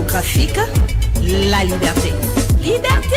Graphique, la liberté. Liberté!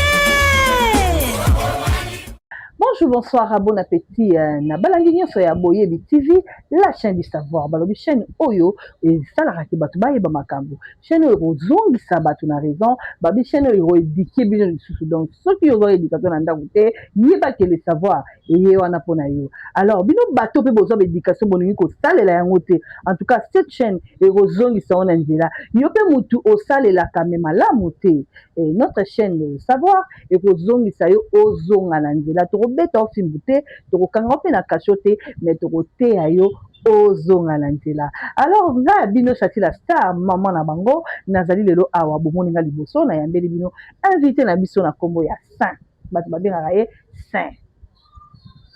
Bonjour, bonsoir, bon appétit na balandi nyonso ya Boyebi TV, la chaîne du savoir. Balobi chaîne oyo esalaka ke bato bayeba makambo. Chaîne oyo ekozongisa bato na raison, babi chaîne oyo ekoéduquer bino lisusu. Donc soki ozwa éducation na ndako te, yebake le savoir eye wana mpona yo. Alors bino bato mpe bozwa baéducation, bolingi kosalela yango te, en tout cas cette chaîne ekozongisa ngo na nzela. Yo mpe mutu osalelaka me malamu te, notre chaîne le savoir ekozongisa yo, ozonga na nzela. Tokobeta yo fimbu te, tokokanga yo mpe na kasho te, mais tokoteya yo ozonga na nzela. Alors ngai ya bino Chati la Star, mama na bango, nazali lelo awa. Bomoni nga liboso, nayambeli bino invité na biso na nkombo ya Saint. Bato babengaka ye Saint,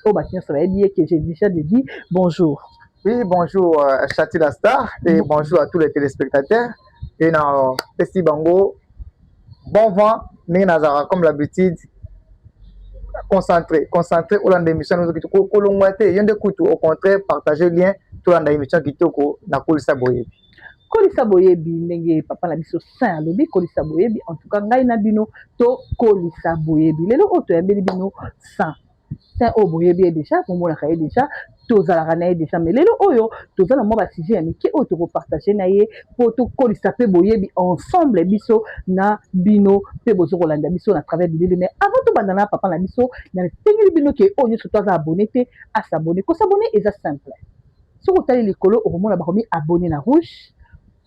oyo bato nyonso bayebi ye, que j'ai déjà de dit bonjour. Oui, bonjour Chati la Star et bonjour à tous les téléspectateurs. Et na pesi bango bon vent. Ndenge nazalaka comme l'habitude, concentré, concentré, olanda émission nazo kitoko, kolongwa te. Yo nde kutu, au contraire, partager lien, tolanda émission kitoko na Kolisa Boyebi. Kolisa Boyebi, ndenge papa na biso Saint alobi, Kolisa Boyebi. En tout cas ngai na bino tokolisa boyebi. Lelo oyo toyambeli bino Saint. Saint oyo boyebi ye déjà, bomonaka ye déjà, tozalaka na ye déjà, mais lelo oyo toza na mwa basujet ya mike oyo tokopartager na ye mpo tokolisa mpe boyebi ensemble, biso na bino mpe bozo kolanda biso na travers bilili. Mais avant tobanda na papa na biso, nasengeli bino ke oyo nyonso to aza abonné te, as'abonner. Kos'abonner eza simple. Soki otali likolo, okomona bakomi abonné na rouge.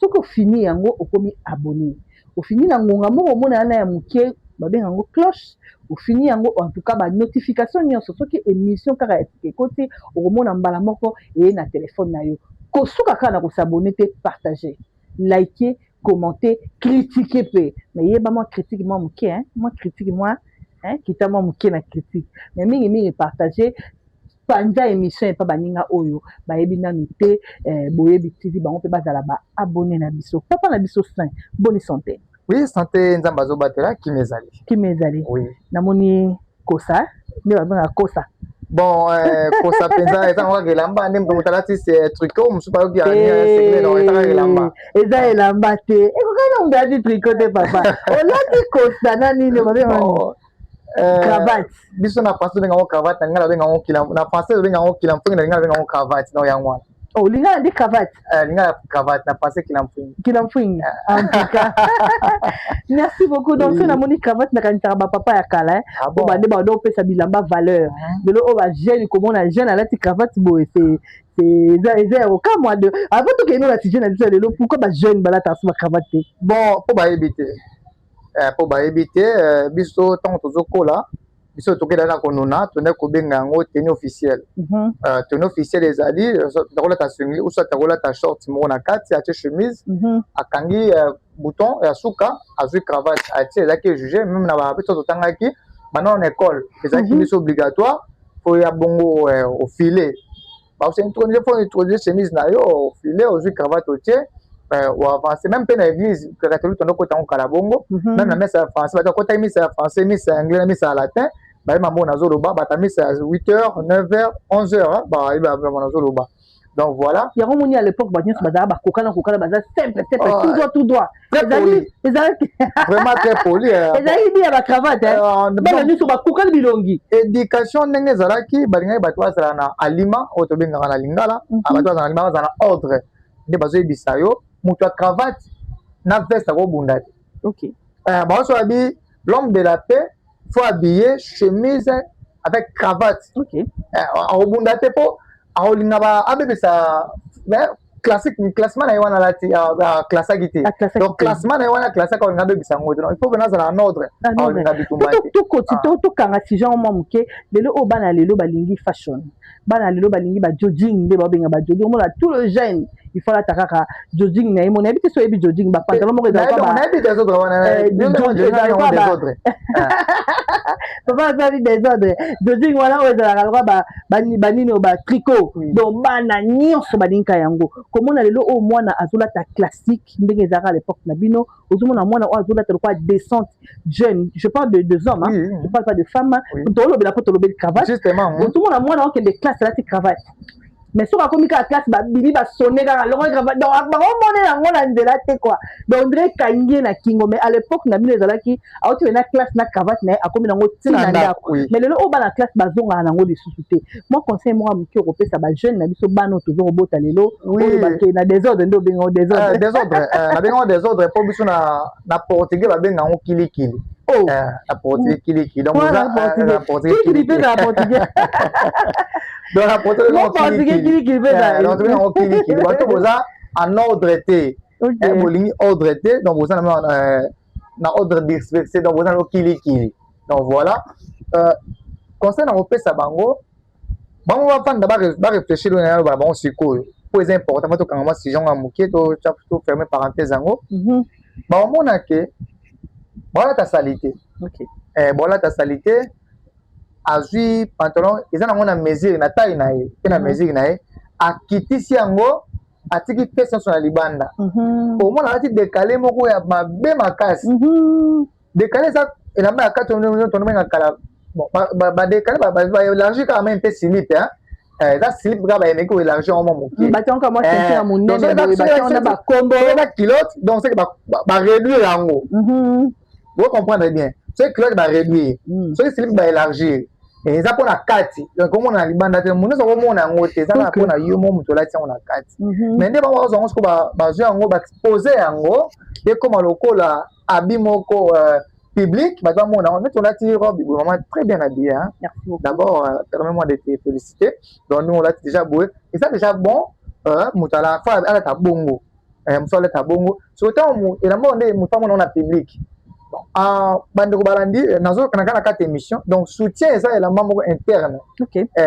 Soki ofini yango, okomi abonné. Ofini na ngonga moko, omona wana ya moke, babenga yango cloche. Ofini yango, en tout cas banotification nyonso, soki émission kaka ya sika ekoti, okomona mbala moko eye na telefone na yo. Kosuka kaka na kos'abonner te, partager, liker, commenter, critiquer mpe. Mais yeba mwa critique mwa moke, mwa critique mwa, kita mwa moke na critique, mais mingimingi partager, panza émission epa baninga oyo bayebi nanu te Boyebi TV, bango mpe bazala baabonnés na biso. Papa na biso Saint, boni santé? Oui, santé, Nzambe azobatela, kimi ezali. Kimi ezali. Oui. Namoni kosa nde babengaka kosa. Bon, kosa mpenza eza kaka elamba nde moto alati tricot, mosusu bayoki eza kaka elamba. Eza elamba te, ekokaki na moto alati tricot te. Papa, olati kosa na nini babengaka? Cravate. Biso na français tobenga yango cravate, na ngai nabenga yango kila. Na français tobenga yango kila mfungi, na lingala nabenga yango cravate. Donc yango wana. Oh, lingala nde cravate? Lingala cravate, na français kila mfungi. Kila mfungi. En tout cas merci beaucoup. Donc so namoni cravate, nakanisaka bapapa ya kala oyo bande bando opesa bilamba valeur. Lelo oyo bajeune, komona jeune alati cravate boye, c'est eza ya kokamwa. De avant tokende na sujet na biso ya lelo, pourquoi bajeune balataka so bacravate te? Bon, mpo bayebi te, mpo bayebi te. Biso ntango tozokola, biso tokenda na konuna, tonde kobenga yango tenue officielle. Tenue officielle ezali takolata singlet ou soit takolata short moko na kati, atie chemise, akangi bouton ya suka, azwi cravate atie. Ezalaki juge même na biso totangaki bana na école, ezalaki biso obligatoire po ya bongo. Ofile faut introduire chemise na yo, ofile, ozwi cravate, otie, oavance. Même mpe na église catholique tondo kota yango kala bongo. Même na messe ya français, bato akotaki misa ya français, misa ya anglais na misa ya latin, bayeba mbo nazoloba. Bato misa ya 8 heures, 9 heures, 11 heures, bayeba mbo nazoloba. Donc voilà. Yango moni, à l'époque bato nyonso bazalaka bakokana kokana, baza simple simple, tout droit, tout droit. Très poli, ezalaki vraiment très poli. Ezalaki bi ya bacravate, bana nyonso bakokani bilongi. Éducation ndenge ezalaki, balingaki bato bazala na alima oyo tobengaka na lingala, bato bazala na alima, bazala na ordre. Nde bazoyebisa yo, moto ya cravate na veste akobunda te. Baoso babi l'homme de la paix faut habiller chemise avec cravate. Akobunda te mpo akolinga abebisa classique classement na ye wana alati, aclassaki te. Donc classement na ye wana aclassaki, akolinga abebisa yango te. Donc il faut que nazala en ordre, akolinga bitumba te. Tokoti, tokanga sujet mwa moke. Lelo oyo bana lelo balingi fashion, bana lelo balingi bajogging, nde babenga bajogging. Omona tout le jeune, il faut alata kaka jogging na ye. Mona yebi te so oyebi jogging, bapantalon moko. Nayebi désordre wana. Désordre. Papa asali désordre. Jogging wana oyo ezalaka lokwa banini oyo batricot. Donc bana nyonso balingaka yango. Komona lelo oyo mwana azolata classique ndenge ezalaka à l'époque na bino, ozomona mwana oyo azolata lokwa descente jeune. Je parle de deux hommes, hein? Oui. Je parle pas de femmes. Tolobela mpo tolobeli cravate. Ozomona mwana okende classe alati cravate. Mais soki akomi kaka classe, babimi, basone kaka longo, donc bakomona yango na nzela te quoi. Donc on dirait ekangi ye na kingo. Mais à l'époque na bino ezalaki auti na classe na cravate na ye, akomi nango ntina ndako. Mais lelo oyo bana classe bazongaka nango lisusu te. Mwa conseil moko ya moke okopesa bajeune na biso, bana oyo toza kobota lelo, oyo bakei na désordre, nde obengango désordre? Désordre, nabengango désordre mpo biso na portugais babenga yango kilikili. Oh. Na portugais kilikili. Donc na portugais kilikili mpe na portugais. Donc na portugais kilikili mpe. Yango kilikili. Bato boza en ordre te, bolingi ordre te, donc boza na ordre dispersé, donc boza na kilikili. Donc voilà, conseil na kopesa bango, bango bafanda, baréfléchir oyo nayaloba na bango sikoyo, mpo eza important. Tokanga mwa sujet ya moke, toferme parenthèse yango. Baomona ke baolata saleté, baolata saleté. Azwi pantalon, eza nango na mesure na taille na ye mpe na mesure na ye, akitisi yango, atiki pese nyonso na libanda. Omona alati décalé moko ya mabe makasi. Décalé eza elamba ya kati tonobenga kala. Bon, badécalé baélargir kaka même mpe slip, eza slip kaka, bayemeki koélargir yango mwa moke. Batiango mwa ceinture ya monene, batiango bakombo. Eza culotte, donc c'est que baréduire yango. Vous comprendre bien, soki culotte baréduire, soki slip baélargir, eza mpona kati. Donc omona na libanda te, moto nyonso akomona yango te, eza kaka mpona yo mo moto olati yango na kati. Mais nde bango bazwa yango siko, bazwi yango, baexpose yango, ekóma lokola habit moko public, bato bamona yango. Neti olati robe boye, vraiment très bien habillé, hein? D'abord, permets-moi de te féliciter. Donc ndenge olati déjà boye, eza déjà bon. Moto ala fa alata bongo, mosu alata bongo. Soki ntango elamba nde moto amona yango na public, bandeko balandi, nazokana na kati émission. Donc soutien eza elamba moko interne.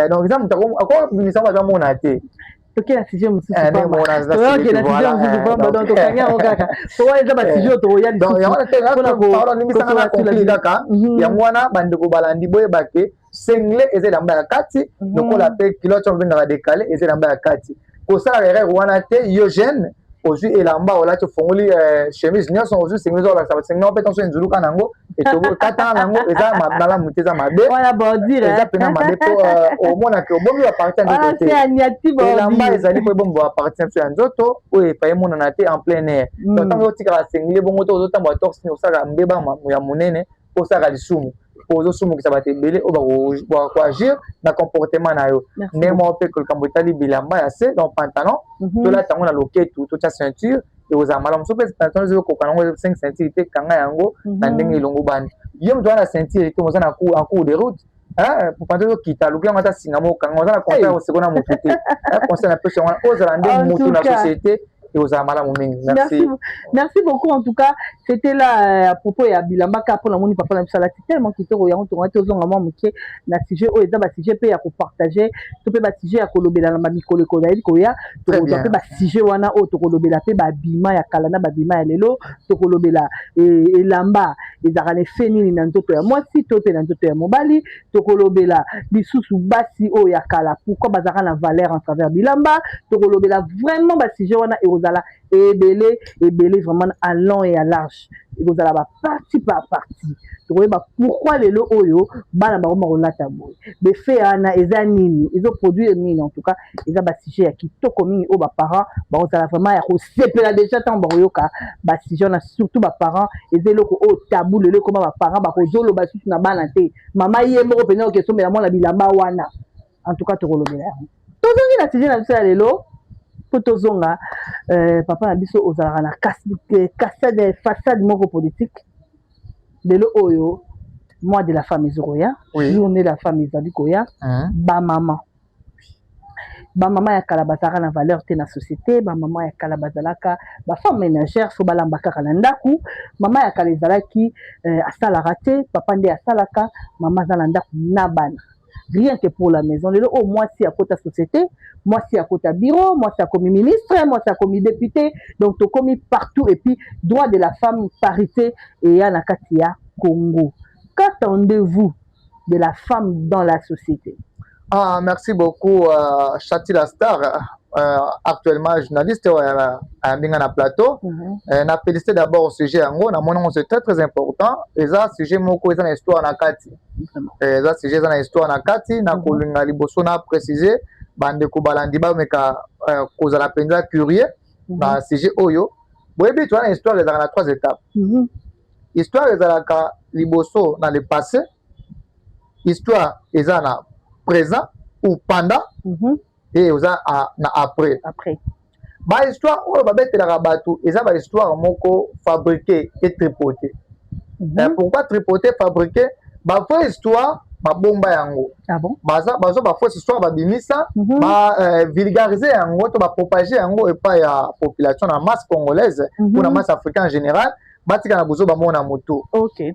Donc eza moto akobimisa, bato bamona te. Toke na sujet mosusu pamba, toyoke na sujet mosusu pamba. Donc tokangi yango kaka po wana eza basujet oyo tokoya. Lisusu na kaka yango wana, bandeko balandi, boyeba ke singlet eza elamba ya kati, lokola mpe culotte oyo babengaka décalé eza elamba ya kati. Kosalaka erreur wana te. Yo jeune ozwi elamba olati, ofongoli chemise nyonso, ozwi singlet, ozolakisa singlet mpe ntonso enzuluka nango, ekatana nango, eza malamu te, eza mabe, eza mpena mabe, mpo omonake obombi bapartie ya nzoto te. Elamba ezali mpo ebomba bapartie na biso ya nzoto oyo epai emonana te en plein air. Donc ntango otikaka singlet bongo to ozotambola torse, osalaka mbeba ya monene, osalaka lisumu, ozosumukisa bato ebele oyo bakoagir na comportement na yo. Ndenge moko mpe likambo etali bilamba ya se, donc pantalon, tolata yango na loketu, totya ceinture, ekozala malamu. So mpe pantalon ezokoka nango 5 ceinture te, kanga yango na ndenge elongo bani. Yo moto wana na ceinture te, oza na en cours de route, pantalon ezokita, luki yango ata singa moko, kanga. Oza na conseil oseko na motu te. Conseil na pesi yango wana, ozala nde motu na société, ekozala malamu mingi. Merci, merci beaucoup. En tout cas, c'était là à propos ya bilamba kaka, mpona moni papa na biso alati tellement kitoko. Yango tonga te, ozonga mwa moke na sujet oyo eza basujet mpe ya kopartage to mpe basujet ya kolobela na bamikolo ekozali koya. Tokozwa mpe basujet wana oyo tokolobela mpe babima ya kala na babima ya lelo. Tokolobela elamba ezalaka na effet nini na nzoto ya mwasi to mpe na nzoto ya mobali. Tokolobela lisusu basi oyo ya kala, pourquoi bazalaka na valeur en travers bilamba. Tokolobela vraiment basujet wana, ekozala ebele ebele, vraiment à long et à large. Ekozala bapartie par partie. Tokoyeba pourquoi lelo oyo bana bakoma kolata boye, befe wana eza nini, ezoproduire nini. En tout cas, eza basujet ya kitoko mingi oyo baparent bakozala vraiment ya kosepela déjà ntango bakoyoka basujet wana. Surtout baparent, eza eloko oyo tabu lelo ekoma, baparent bakozoloba susu na bana te. Mama ye moko mpenza okesombela mwana bilamba wana. En tout cas, tokolobela yango. Tozongi na sujet na biso ya lelo mpo tozonga. Papa na biso, ozalaka na casade façade moko politique. Lelo oyo mois de la femme ezokoya, journée de la femme ezali koya. Bamama, bamama ya kala bazalaka na valeur te na société. Bamama ya kala bazalaka bafemme ménagère, so balamba kaka na ndako. Mama ya kala ezalaki asalaka te, papa nde asalaka, mama aza na ndako na bana, rien que pour la maison. Lelo oyo mwasi akota société, mwasi akota bureau, mwasi akomi ministre, mwasi akomi député, donc tokomi partout. Et puis droit de la femme, parité eya na kati ya Congo. Qu'attendez-vous de la femme dans la société? Ah, merci beaucoup, Chati la star, actuellement journaliste ayambi nga na plateau. Na félicité d'abord sujet yango, namoni yango, c'est très très important. Eza sujet moko eza na histoire na kati. Eza sujet eza na histoire na kati. Na kolinga liboso na préciser Bandeko balandi bameka kozala mpenza curieux na sujet oyo. Boyebi, toza na histoire, ezalaka na trois étapes. Histoire ezalaka liboso na le passé, histoire eza na présent ou pendant et eza na après. Après. Bahistoire oyo babetelaka bato eza bahistoire moko fabriqué et tripoté. Pourquoi tripoté, fabriqué? Bavrai histoire babomba yango. Ah bon? Bazwa bafausse histoire, babimisa, bavulgariser yango to bapropager yango epai ya population, na masse congolaise ou na masse africaine en général, batika na bozo bamona motu.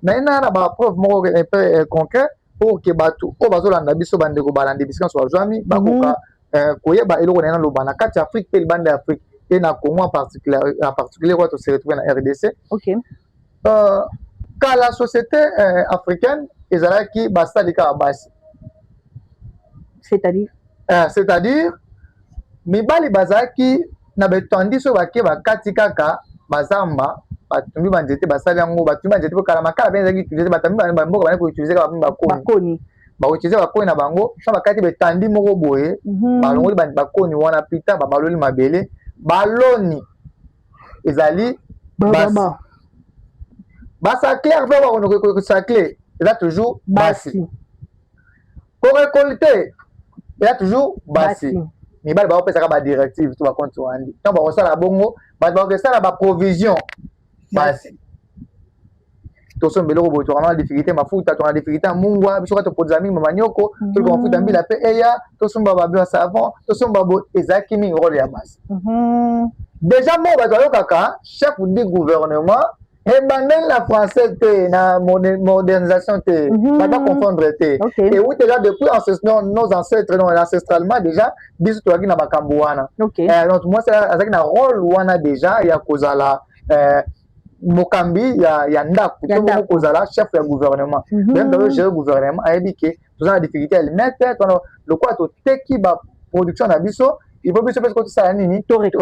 Naye na bapreuve moko mpe concret pour ke bato oyo bazolanda biso, bandeko balandi, bisika nyonso bazwami, bakoka koyeba eloko na ye naloba na kati ya Afrique mpe libanda ya Afrique et na Congo en particulier, en particulier kwa tose retrouve na RDC. Kala société africaine ezalaki basali kaka basi. C'est-à-dire? C'est-à-dire mibali bazalaki na betandi, soki bake bakati kaka bazamba, batumbi banzete, basali yango, batumbi banzete po kala makala mpe ezalaki utiliser, batumbi bamboka bandi koutiliser kaka bakoni. Bakoni. Bakoutiliser bakoni na bango. So bakati betandi moko boye, balongoli bakoni wana, pita babaloli mabele, baloni ezali basi. Basacler mpe bakosacler eza toujours basi, korécolter eza toujours basi. Mibali bakopesaka badirective to bacompte wandi. Ntango bakosala bongo, bato bakosala baprovision basi. Tosomba eloko boye, tokana na difficulté mafuta, tokana na difficulté ya mungwa, biso kaka toproduisa mingi mamanioko, toluka mafuta mbila mpe eya, tosomba babio savon, tosomba boye. Ezalaki mingi role ya basi. Déjà moko bato bayokaka chef du gouvernement ebandeli na français te, na modernisation te. Bato baconfondre te. Euti déjà depuis nos ancêtres, non, ancestralement déjà biso tozalaki na makambo wana. Donc mwasi azalaki na rôle wana déjà ya kozala mokambi ya ndako to bongo kozala chef ya gouvernement. Même dans gérer gouvernement, ayebi ke toza na difficulté ya limete, lokola toteki baproduction na biso, il faut biso mpe tosala nini? Tosomba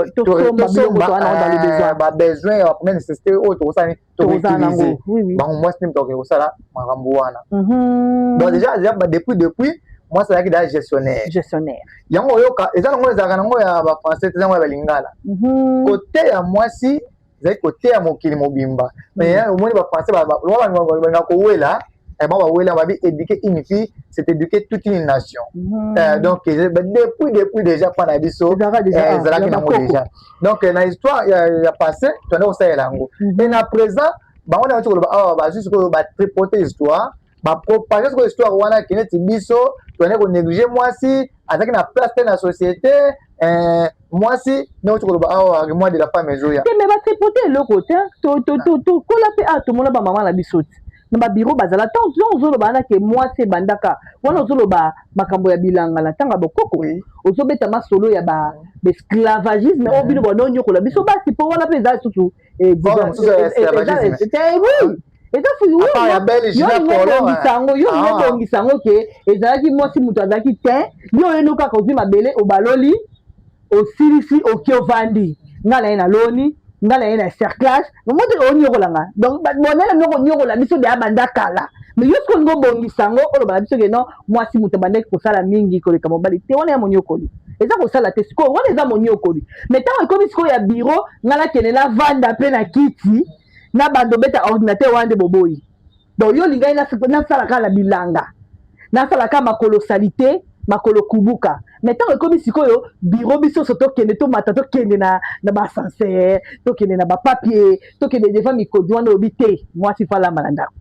babesoin ya bapremière nécessité oyo tokosala nini, tokoutiliser bango. Mwasi nde moto akoki kosala makambo wana. Donc déjà depuis mwasi azalaki déjà gestionnaire. Gestionnaire. Yango oyoka eza nango, ezalaka nango ya bafrançais te, yango ya balingala. Kote ya mwasi ezali kote ya mokili mobimba, mais omoni bafrançais balinga kowela bango, bawela babi: éduquer une fille, c'est éduquer toute une nation. Donc depuis déjà mpa na biso ezalaki nango déjà. Donc na histoire ya passé tozali kosalela yango et na présent bango nde bati koloba awa, bazwi sikoyo batripoter histoire, bapropager sikoyo histoire wana ke neti biso tozali konégliger mwasi, azalaki na place te na société. Mwasi nde oti koloba awa, mois de la femme ezoya. Te, mais batripoter eloko te. Tokola mpe awa, tomona bamama na biso te na babiro bazala. Ntango ozoloba wana ke mwasi ebandaka wana, ozoloba makambo ya bilanga na ntango ya bokoko, ozobeta masolo ya baesclavagisme oyo bino bononyokola biso basi, mpo wana mpe eza lisusu, oui, eza bongisa yango, yo bongisa yango ke ezalaki mwasi moto azalaki te. Yo oyeno kaka ozwi mabele, obaloli, osilisi, oki ovandi, ngai na ye naloni, ngai na ye na cerclage, moto onyokolanga. Donc bonene noko onyokola biso deya banda kala, mais yo soki olingi obongisa yango, oloba na biso ke non, mwasi moto abandaki kosala mingi koleka mobali te, wana ya monyokoli eza kosala te. Sikoyo wana eza monyokoli, mais ntango ekomi sikoyo ya biro, ngai nakende navanda mpe na kiti na bando obeta ordinateur, wana nde boboyi. Donc yo olingai nasala kaka na bilanga, nasala kaka makolo sali te, makolo kubuka, mais ntango ekomi sikoyo biro, biso nyonso tokende, tomata, tokende na baascenseur, tokende na bapapier, tokende devant mikodi, wana olobi te mwasi faut alamba na ndako.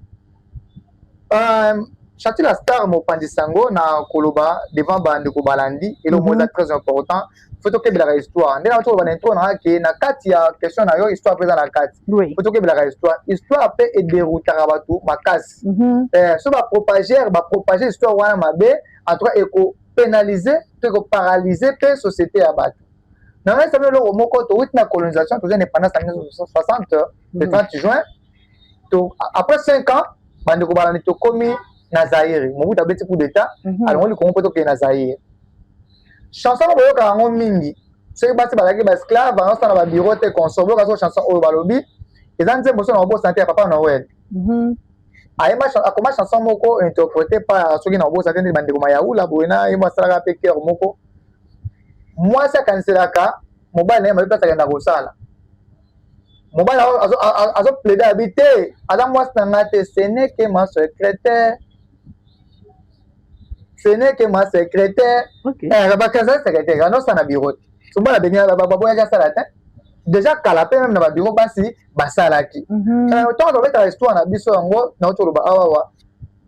Chatila Star, mopanzi sango, na koloba devant bandeko balandi eloko moko eza très important: faut tokebelaka histoire. Nde na toloba na intro nanga ke na kati ya question na yo, histoire mpe eza na kati. Faut tokebelaka histoire. Histoire mpe edéroutaka bato makasi. So bapropager, bapropager histoire wana mabe, en tout cas ekopénaliser to ekoparalyser mpe société ya bato. Na ngai sabi eloko moko: towuti na colonisation, toza indépendance na 1960, le 30 juin. To après 5 ans, bandeko balandi, tokomi na Zaire. Mobutu abeti coup d'état, alongoli Kongo mpo tokende na Zaire. Chanson oyo boyokaka yango mingi, soki basi bazalaki baesclave, bango na babiro te, consort. Boyoka so chanson oyo balobi eza nzembo so na kobosa te ya Papa Noel. Ayemba, akoma chanson moko interprété par, soki na kobosa te, nde bandeko Mayaula boye na ye mo asalaka mpe chœur moko. Mwasi akaniselaka mobali na ye mabe, place akenda kosala, mobali azoplaider, abi te, aza mwasi na nga te, ce n'est que ma secrétaire, ce n'est que ma secrétaire. Bakazali secrétaire, anosala na bureau te. So mobali abengi, baboyaki asala te. Déjà kala mpe, même na babureau, basi basalaki. Ntango tobetaka histoire na biso, yango nauti koloba awawa,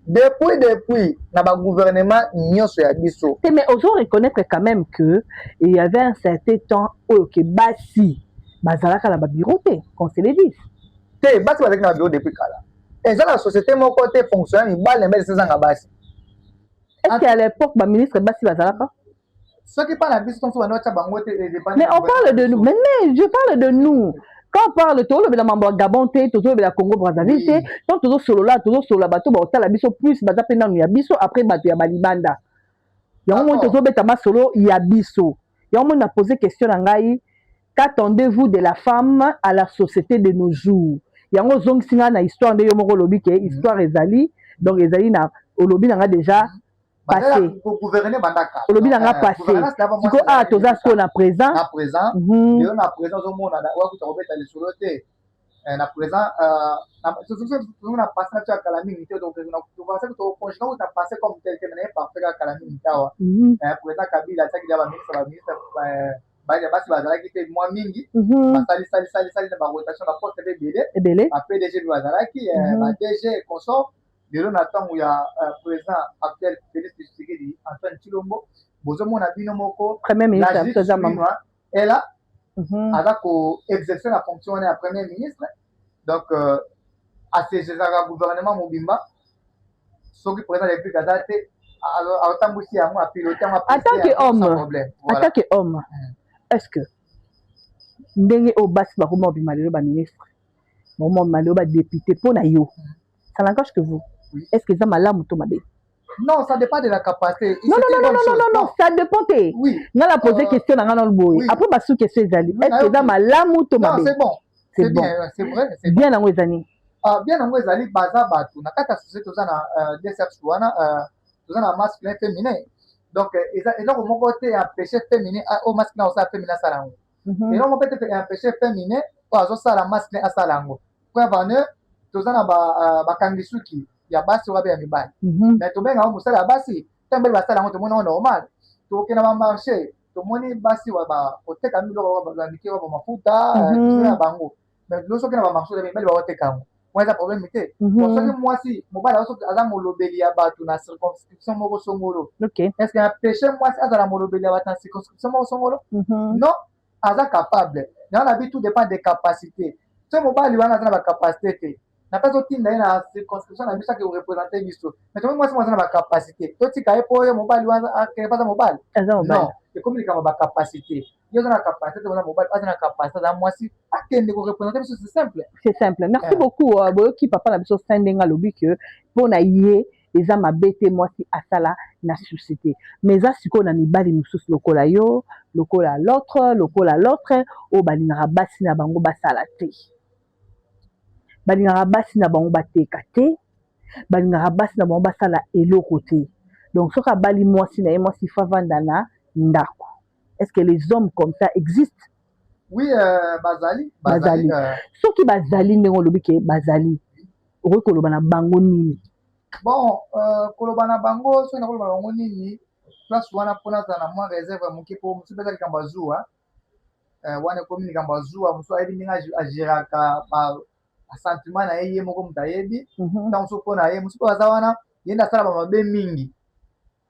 depuis na bagouvernement nyonso ya biso. Mais ozo reconnaître quand même que il y avait un certain temps oyo ke basi bazalaka na babureau te, qu'on se le dise. Te, basi bazalaki na babureau depuis kala. Eza na société moko te fonctionnaire mibale na mibali ezanga basi. Est-ce qu'à l'époque baministre basi bazalaka? Soki mpa na biso tonso bandi batya bango te. Mais on parle de nous, mais je parle de nous. Quand on parle, tozolobela mambo ya Gabon te, tozolobela Congo Brazzaville te. Tant tozosolola, tozosolola bato baotala biso plus, baza mpe nanu ya biso, après bato ya balibanda. Yango moni tozobeta masolo ya biso. Yango moni na pose question na ngai: qu'attendez-vous de la femme à la société de nos jours? Yango ozongisi ngai na histoire nde yo moko olobi ke histoire ezali, donc ezali na olobi na ngai déjà passé, olobi na nga passé. Sikoyo awa toza sikoyo na présent. Na présent, lelo na présent, ozomona wakuta kobeta lisolo te. Na présent, na passé na biso ya kala mingi te, tokontinue passé comme tel te, mais parfait kaka kala mingi te. Awa président Kabila atiaki dia baministre basi bazalaki te mwa mingi, basalisalisalisali na barotation, baposte mpe ebele. Ebele. Ba PDG mpe bazalaki, ba DG, consort. Lelo na ntango ya président actuel Félix Tshisekedi Antoine Tshilombo, bozomona bino moko. Premier ministre aza mama. Ela aza koexercer na fonction wana ya premier ministre, donc asezezaka gouvernement mobimba. Soki président de la République aza te, atambwisi yango, apilote yango. En tant que homme, en tant que homme, est-ce que ndenge oyo basi bakoma obima lelo baministre, bakoma obima lelo badéputé, mpo na yo, ça n'engage que vous, est-ce que eza malamu to mabe? Non, ça dépend de la capacité. Non, non, non, non, non, non, non, ça dépend te. Nga na pose question na nga na boye. Après basu question ezali: est-ce que eza malamu to mabe? Non, c'est bon. C'est bon. C'est vrai. Bien yango eza nini? Ah, bien yango ezali baza bato na kati ya société. Toza na deux sexes wana, toza na masculin, féminin. Donc eza eloko moko te empêche féminin oyo masculin osala, féminin asala yango. Eloko moko te empêche féminin oyo azosala, masculin asala yango. Preuve en est, toza na bakangi suki ya basi oyo abe ya mibali, mais tobenga yango mosala ya basi. Ntango mibali basala yango, tomoni yango normal. Tokokenda bamarché, tomoni basi koteka biloko ya mike, ba mafuta ya bango. Mais lo soki na bamarché oyo mibali baoteka yango, wana eza problème te. Soki mwasi, mobali aza molobeli ya bato na circonscription moko songolo, est ce que empêche mwasi azala molobeli ya bato na circonscription moko songolo? Non, aza capable. Yango na bi, tout dépend des capacités. So mobali wana aza na bacapacité te, na place otinda ye na circonscription na biso ake koreprésente biso, mais tomoni mwasi aza na bacapacité, totika ye mpo oyo mobali wana akende mpo aza mobali? Non, ekomi likambo bacapacité. Ye aza na capacité te, oza mobali, aza na capacité, aza mwasi, akende koreprésente biso, c'est simple. C'est simple, merci beaucoup. Boyoki papa na biso Saint ndenge alobi ke mpo na ye eza mabe te mwasi asala na société. Mais eza sikoyo na mibali mosusu lokola yo, lokola l'autre, lokola l'autre, oyo balingaka basi na bango basala te, balingaka basi na bango bateka te, balingaka basi na bango basala eloko te. Donc soki abali mwasi na ye, mwasi fa vanda na ndako. Est-ce que les hommes comme ça existent? Oui, bazali. Bazali. Soki bazali, ndenge olobi ke bazali, okoki koloba na bango nini? Bon, koloba na bango, soki nakoloba na bango nini, place wana mpona azala na mwa réserve ya moke, mpo mosusu mpe eza likambo ya zuwa. Wana ekomi likambo ya zuwa. Mosusu ayebi ndenge agéraka basentiment na ye, ye moko moto ayebi. Ntango mosusu mpo na ye, mosusu mpo aza wana, ye nde asala bamabe mingi,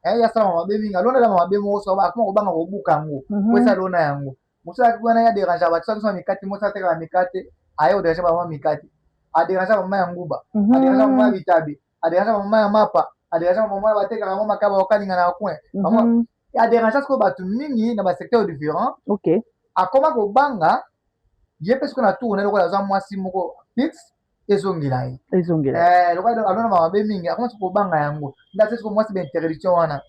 ye asala bamabe mingi, alonela bamabe moko, so akoma kobanga kobuka yango po esi alona yango. Mosusu ayaki wana, ye adérange bato biso mikate, mosu atekaka mikate, aye kodérange bamama mikate, adérange bamama ya nguba, adérange bamama ya bitabe, adérange bamama ya mapa, adérange bamama batekaka mwa makaba bakalinga na coin, adérange sikoyo bato mingi na basecteur différent. Akoma kobanga ye mpe sikoyo na tour na ye, lokola azwa mwasi moko fixe, ezongela ye. Ezongela. Lokola alona mabe mingi, akoma sikoyo kobanga yango, nde atie sikoyo mwasi bainterdiction wana: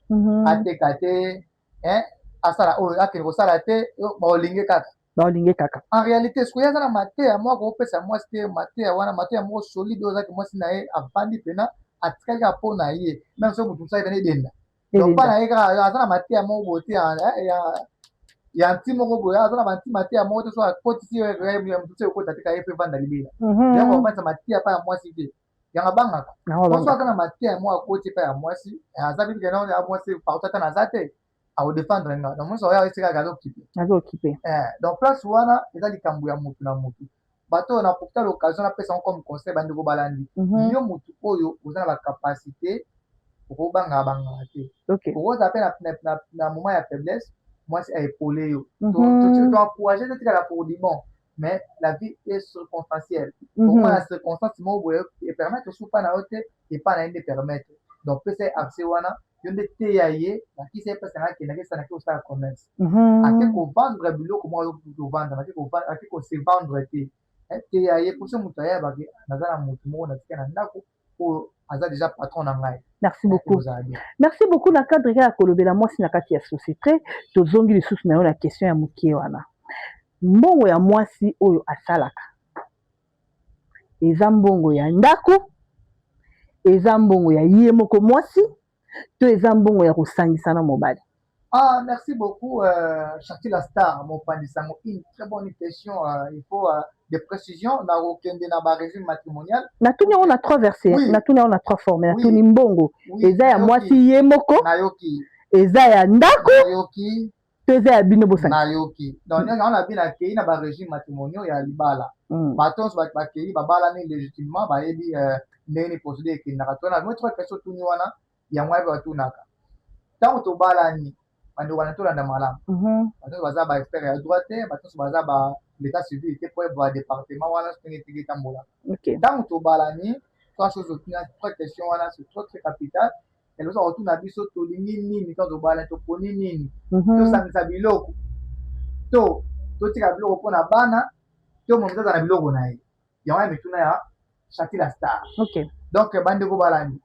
ateka te, asala oyo akende kosala te, baolinge kaka. Baolinge kaka. En réalité, soki aza na mateya moko akopesa mwasi te, mateya wana, mateya moko solide oyo azaki, mwasi na ye avandi mpena, atikali kaka mpo na ye, même soki motu mosusu aye pena edenda, donc mpa na ye kaka aza na mateya moko boye te ya Ya nti moko boye, aza na banti mateya moko te. So akotisi mosusu, ekota te, kaye mpe evanda libela. Yango avandisa mateya pa ya mwasi te, yango abangaka. Mwasi aza na mateya moko, akoti epai ya mwasi, aza bibi kena ya mwasi partout, ata naza te, akodefendre nga. Donc mwasi oyo esekaka, azokipe. Azokipe. Donc place wana eza likambo ya mutu na mutu. Bato oyo na profiter l'occasion, napesa yango comme conseil, bandeko balandi. Yo mutu oyo oza na bacapacité, okobangaka bangaka te. Okozala mpe na moment ya faiblesse, mwasi aépauler yo. Toencourage te tikala pour du bon, mais la vie est circonstancielle. Okoma na circonstance moko boye epermettre supa na yo te, epa na ye nde permettre. Donc pesa ye accès wana. Yo nde teya ye, nakisa ye mpesa, akendaki esalaki kosala commerce, ake kovendre biloko moko, kovendre, ake kose vendre te. Teya ye mposo moto ayebake naza na motu moko natika na ndako oyo aza déjà patron na ngai. Merci beaucoup, merci beaucoup. Na cadre kaka kolobela mwasi na kati ya société, tozongi lisusu na yo na question ya mokie wana. Mbongo ya mwasi oyo asalaka, eza mbongo ya ndako, eza mbongo ya ye moko mwasi, to eza mbongo ya kosangisa na mobali? Ah, merci beaucoup, Chati la Star, mon pandisango. Une très bonne question. Il faut des précisions. Na okende na ba régime matrimonial. Natuni yango na trois versets. Oui. Natuni yango na trois formes. Natuni mbongo. Oui. Eza ya mwasi ye moko. Nayoki. Eza ya ndako. Nayoki. To eza ya bino bosangisa. Nayoki. Donc nyonso na bino akei na ba régime matrimonial ya libala. Bato nyonso bakei babalani légitimement, bayebi ndenge ni procédure ekendaka. To na moi trois questions tuni wana, yango wapi batunaka ntango tobalani. Bandeko wana, tolanda malamu. Bato nyonso baza baexpert ya droit te, bato nyonso baza ba l'état civil te, po ba département wana ndenge ndenge etambolaka. Ntango tobalani, trois choses otuna, trois questions wana, c'est trop très capital. Eloso kotuna biso tolingi nini ntango tobalani, toponi nini? Tosangisa biloko, to totika biloko mpona bana, to moto aza na biloko na ye? Yango ya mituna ya Chati la Star. Donc bandeko balandi,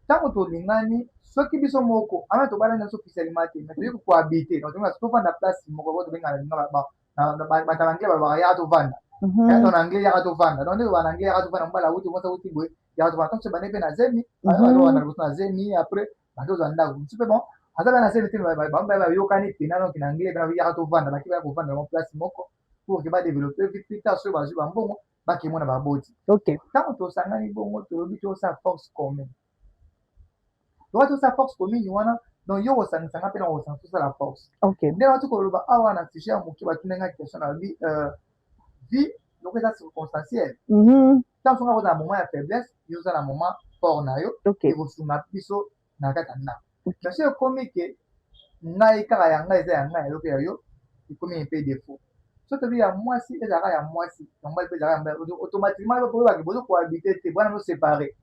ntango tolingani, soki biso moko ama tobalani biso officiellement te, mais toyei kohabiter, donc tovanda place moko, po tobengana linga, bato ya anglais balobaka yaka tovanda. Yaka na anglais, yaka tovanda. Donc nde tobana na anglais, yaka tovanda, mobali awuti, mwasi awuti boye, yaka tovanda. Ntango bande mpe na zemi, bazovanda liboso na zemi, après bazozwa ndako mosusu mpe. Bon, aza mpe na zemi te, bango bayokani pena. Donc na anglais pena yaka tovanda, baki baya kovanda bango place moko pour que badévelopper vie. Plus tard, soki bazwi bambongo, bakemona baboti. Ntango tosangani bongo, tolobi tosala force commune. Toka tosala force commune wana, donc yo kosangisanga mpe na kosangisa, tosala force. Nde bati koloba awa na sujet ya moke, batunanga question na lobi vie loko eza circonstancielle. Ntango songa kozala moment ya faiblesse, yo oza na moment fort na yo, ekosunga biso na kati ya ndako. Mais soki ekomi ke ngai kaka ya ngai eza ya ngai, ya yo mpe ya yo, ekomi mpe défaut. So tobi ya mwasi ezalaka ya mwasi, ya mobali mpe ezalaka ya mobali, automatiquement oyebaki bozo cohabiter te, bwana no séparé.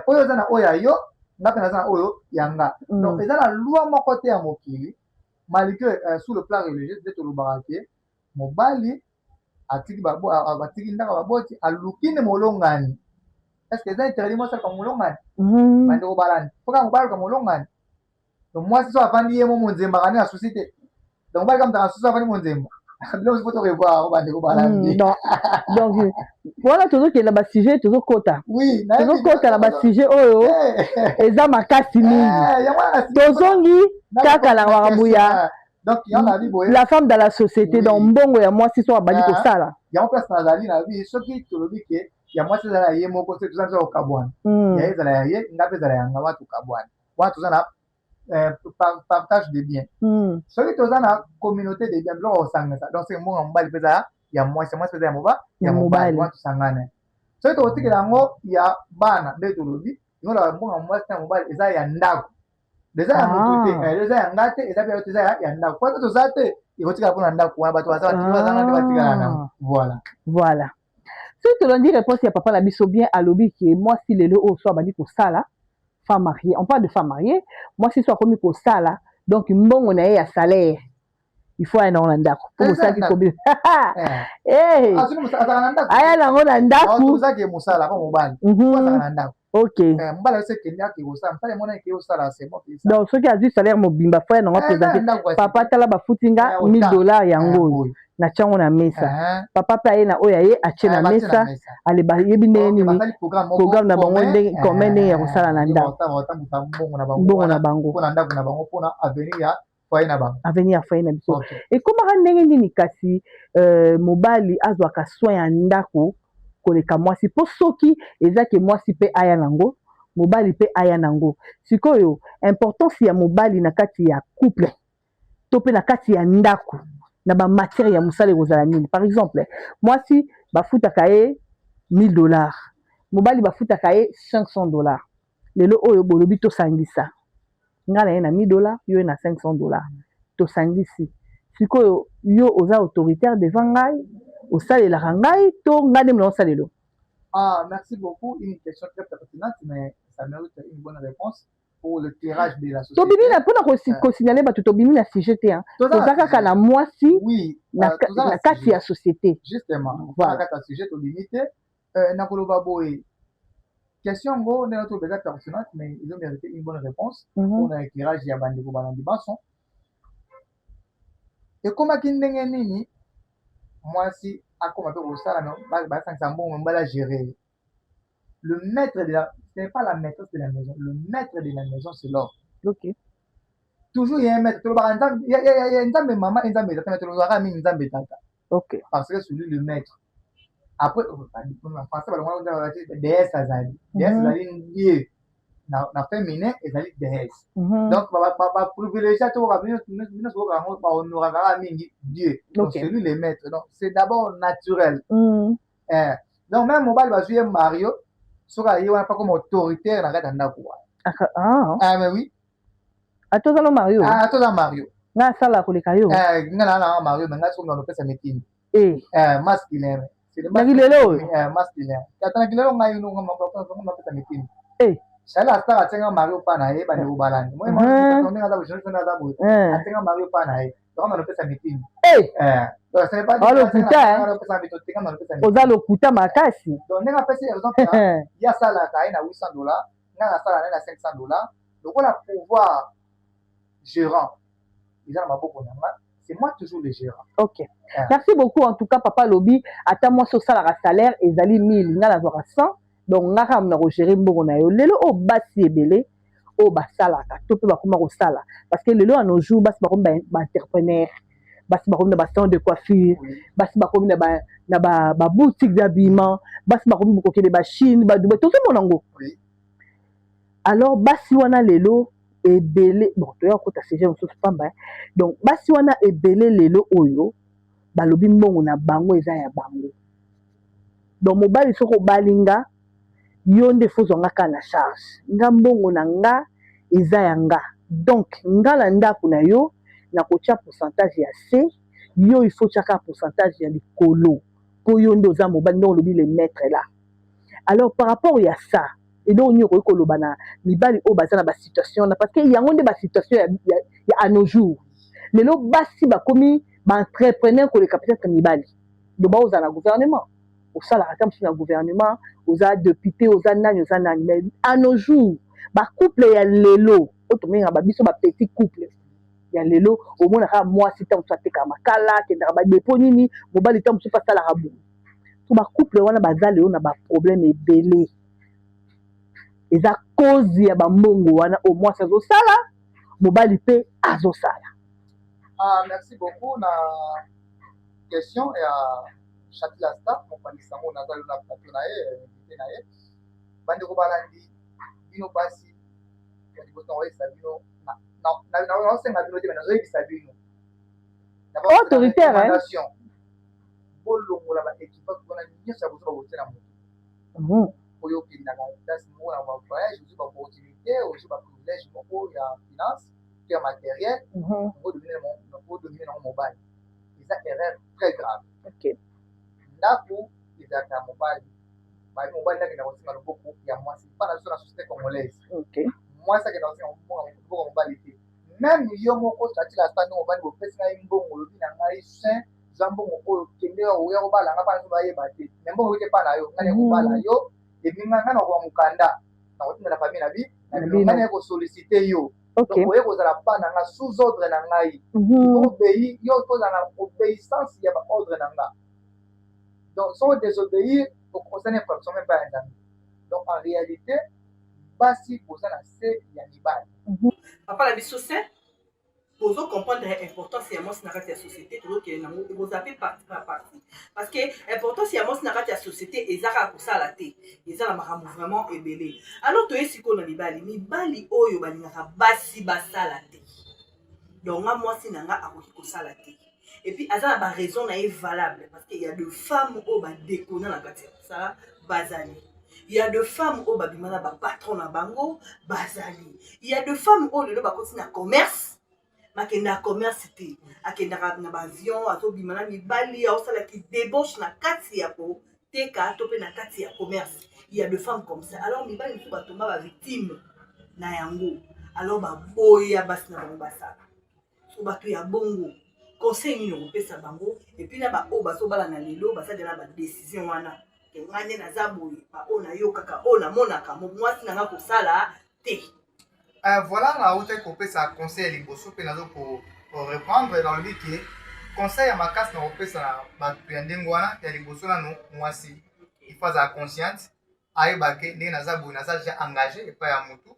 Po oyo oza na oyo ya yo, nga mpe naza na oyo ya nga. Donc eza na loi moko te ya mokili, malgré sur le plan religieux nde tolobaka ke mobali atiki batiki ndako baboti, aluki nde molongani. Est ce que eza interdit mwasi aluka molongani? Bandeko balandi, foka mobali aluka molongani. Donc mwasi so avandi ye mo monzembaka nde na susi te. Donc mobali kamutaka na susi, avandi monzemba, biloko faut torevoir, bandeko balandi. Donc wana tozokende na basujet, tozokota. Tozokota na basujet oyo eza makasi mingi. Tozongi kaka na makambo ya la femme dans la société. Donc mbongo ya mwasi so abandi kosala. Yango place nazali na bi, soki tolobi ke ya mwasi ezala ya ye moko, soki toza biso kokabwana, ya ye ezala ya ye, nga mpe ezala ya nga, wana tokabwana, wana toza na partage de bien. Soki toza na communauté de bien, biloko kosangisa, donc soki mbongo ya mobali mpe eza ya mwasi, mwasi mpe eza ya ya mobali, wana tosangana. Soki tokotikela yango ya bana, nde tolobi yango, mbongo ya mwasi na mobali eza ya ndako, eza ya motu te, eza ya nga te, eza mpe eza ya ndako. Po ata toza te, ekotikala mpona ndako wana, bato bazanga nde batikala nango, voilà. Voilà, soki tolandi réponse ya papa na biso bien, alobi ke mwasi lelo oyo so abandi kosala, femme mariée, on parle de femme mariée, mwasi so akomi kosala, donc mbongo na ye ya salaire, il faut aya nango na ndako, mpo mosalaki kobi aya nango na ndako. Ok. Donc soki azwi salaire mobimba, faut aya nango présente papa: tala, bafuti nga 1000 $, yango oyo natia yango na mesa. Papa mpe aye na oyo aye atie na mesa. Ale, bayebi ndenge nini programme na bango, ndenge commun, ndenge ya kosala na ndako, mbongo na bango. Mpona ndako na bango, mpona avenir ya Foyer na bango. Avenir ya foyer na biso. Ekomaka ndenge nini kasi mobali azwaka soin ya ndako koleka mwasi? Mpo soki eza ke mwasi mpe aya nango, mobali mpe aya nango, sikoyo importance ya mobali na kati ya couple to mpe na kati ya ndako na bamatière ya mosala ekozala nini? Par exemple, mwasi bafutaka ye 1000 $, mobali bafutaka ye 500 $. Lelo oyo bolobi tosangisa, ngai na ye na 1000 $, yo ye na 500 $, tosangisi. Sikoyo yo oza autoritaire devant ngai, osalelaka ngai to ngai nde mona osalelo? Ah, merci beaucoup. Une question très pertinente, mais ça mérite une bonne réponse pour l'éclairage de la société. Tobimi na mpona kosignaler bato, tobimi na sujet te, toza kaka na mwasi na kati ya société. Justement, voilà, kati ya sujet tobimi te. Nakoloba boye, question yango ndenge toba eza pertinente, mais ils ont mérité une bonne réponse mpona éclairage ya bandeko balandi banso. Ekomaki ndenge nini mwasi akoma mpe kosala, basangisa mbongo, mobali agérer? Le maître de la, ce n'est pas la maîtresse de la maison, le maître de la maison, c'est l'homme. Toujours il y a un maître. Tolobaka Nzambe mama e Nzambe tata, mais tolobaka mingi Nzambe tata parce que c'est lui le maître. Après, en français balongaka déesse, azali déesse, ezali dieu na féminin, ezali déesse. Donc baprivilégie to bino sokoka yango, bahonoraka kaka mingi Dieu. Donc c'est lui le maître, donc c'est d'abord naturel. Donc même mobali bazwi ye Mario, soki aye wana mpa comme autoritaire na kati ya ndako wana. Ah, mais oui. Ata oza no Mario. Ah, toza Mario. Ngai asala koleka yo. Ngai na Mario, mais ngai soki nalopesa mitindi masculin. Naki lelo oyo. Masculin ata naki lelo, ngai napesa mitindi. Sala astar atenga Mario mpa na ye, bandeko balandi ndenge aza boye, aza boye, atenga Mario mpa na ye, donc nalopesa mitindi. Lokuta, oza lokuta makasi. Donc ndenge apesi exemple, ye asalaka ye na 800 $, ngai nasala na ye na 500 $. Lokola pouvoir gérant eza na maboko na nga, c'est moi toujours le gérant. Ok, merci beaucoup. En tout cas, papa alobi ata mwasi osalaka salaire ezali 1000, ngai nazwaka 100, donc nga kaka na kogérer mbongo na yo. Lelo oyo basi ebele oyo basalaka to mpe bakoma kosala, parce que lelo ya nos jours basi bakomi baentrepreneur, basi bakomi na basalon de coiffure, basi bakomi na baboutique d'habillement, basi bakomi kokende baChine, baDubai, tozomona yango. Alors basi wana lelo ebele, bon, toya kokota sujet mosusu pamba. Donc basi wana ebele lelo oyo balobi mbongo na bango eza ya bango. Donc mobali, soki obali nga, yo nde faut ozwa nga kaka na charge. Nga mbongo na nga eza ya nga, donc nga na ndako na yo nakotia pourcentage ya se, yo il faut tia kaka pourcentage ya likolo, mpo yo nde oza mobali, ndenge olobi, le maître là. Alors par rapport ya ça, eloko nini okoki koloba na mibali oyo baza na basituation wana? Parce que yango nde basituation ya à nos jours. Lelo basi bakomi baentrepreneur koleka peut-être mibali. Donc baozala na gouvernement, osalaka ata mosusu na gouvernement, oza député, oza nani, oza nani. Mais à nos jours, bacouple ya lelo oyo tomengaka babiso bapetit couple ya lelo, omonaka mwasi ntango mosusu atekaka makala, akendaka badepo nini, mobali ntango mosusu asalaka boye. So bacouple wana baza lelo na baproblème ebele, eza cause ya bambongo wana oyo mwasi azosala, mobali mpe azosala. Ah, merci beaucoup na question ya Chatila Star, mopanzi sango. Naza lelo na plateau na ye, invité na ye. Bandeko balandi, bino basi ya liboso, nakoyebisa bino, naosenga bino te, me nazoyebisa bino. Autoritaire. Bolongola baéquivoque wana nyonso ya bozo bakotia na moto oyo okendaka place moko na bavoyage, ozwi baopportunité, ozwi baprivilège moko ya finance to ya matériel, odomine nango mobali, eza erreur très grave. Ndako ezalaka ya mobali, babi mobali nde akenda kosenga loboko ya mwasi. Mpa na biso na société congolaise, mwasi akenda kosenga loboko ya mobali te. Même yo moko Chatila Star, nde mobali, bopesi ngai mbongo, olobi na ngai: "Saint, zwa mbongo oyo, kende oya kobala nga." Mpana biso bayeba te, me mbongo ete mpa na yo, ngai kobala yo, epi ngai nakoka mokanda, nakotinda na famille na bi ngai, naye kosollicite yo. Donc oye kozala pa na nga sous ordre na ngai, obéi yo, kozala na obéissance ya baordre na nga. Donc soki désobéir, osali infraction même pa ya Nzambe. Donc en réalité, basi boza na se ya mibali. Papa na biso se. Bozo comprendre importance ya mwasi na kati ya société. Tozokende nango, ekozala mpe partie par partie, parce que importance ya mwasi na kati ya société eza kaka kosala te, eza na makambo vraiment ebele. Alors toye sikoyo na mibali, mibali oyo balingaka basi basala te. Donc nga mwasi na nga akoki kosala te, et puis aza na baraison na ye valable, parce que y a de femmes oyo badekona na kati ya kosala bazali, il y a de femmes oyo babima na bapatron na bango bazali, il y a de femmes oyo lelo bakoti na commerce, bakendaka commerce te, akendaka na baavion, azobima na mibali, aosalaki débauche na kati ya koteka to mpe na kati ya commerce. Il y a de femmes comme ça. Alors mibali mosusu batomba bavictime na yango, alors baboya basi na bango basala. So bato ya bongo, conseil nini okopesa bango? Et puis na baoyo bazobala na lelo, basalela badécision wana ke ngai nde naza boye, baoyo nayokaka, oyo namonaka, mwasi na nga kosala te. Voilà, nautaki kopesa conseil ya liboso mpe nazo koreprendre. Nalobi ke conseil ya makasi na kopesa na bato ya ndenge wana, ya liboso nano, mwasi il faut azala consciente, ayeba ke ndenge naza boye, naza déjà engagé epai ya motu.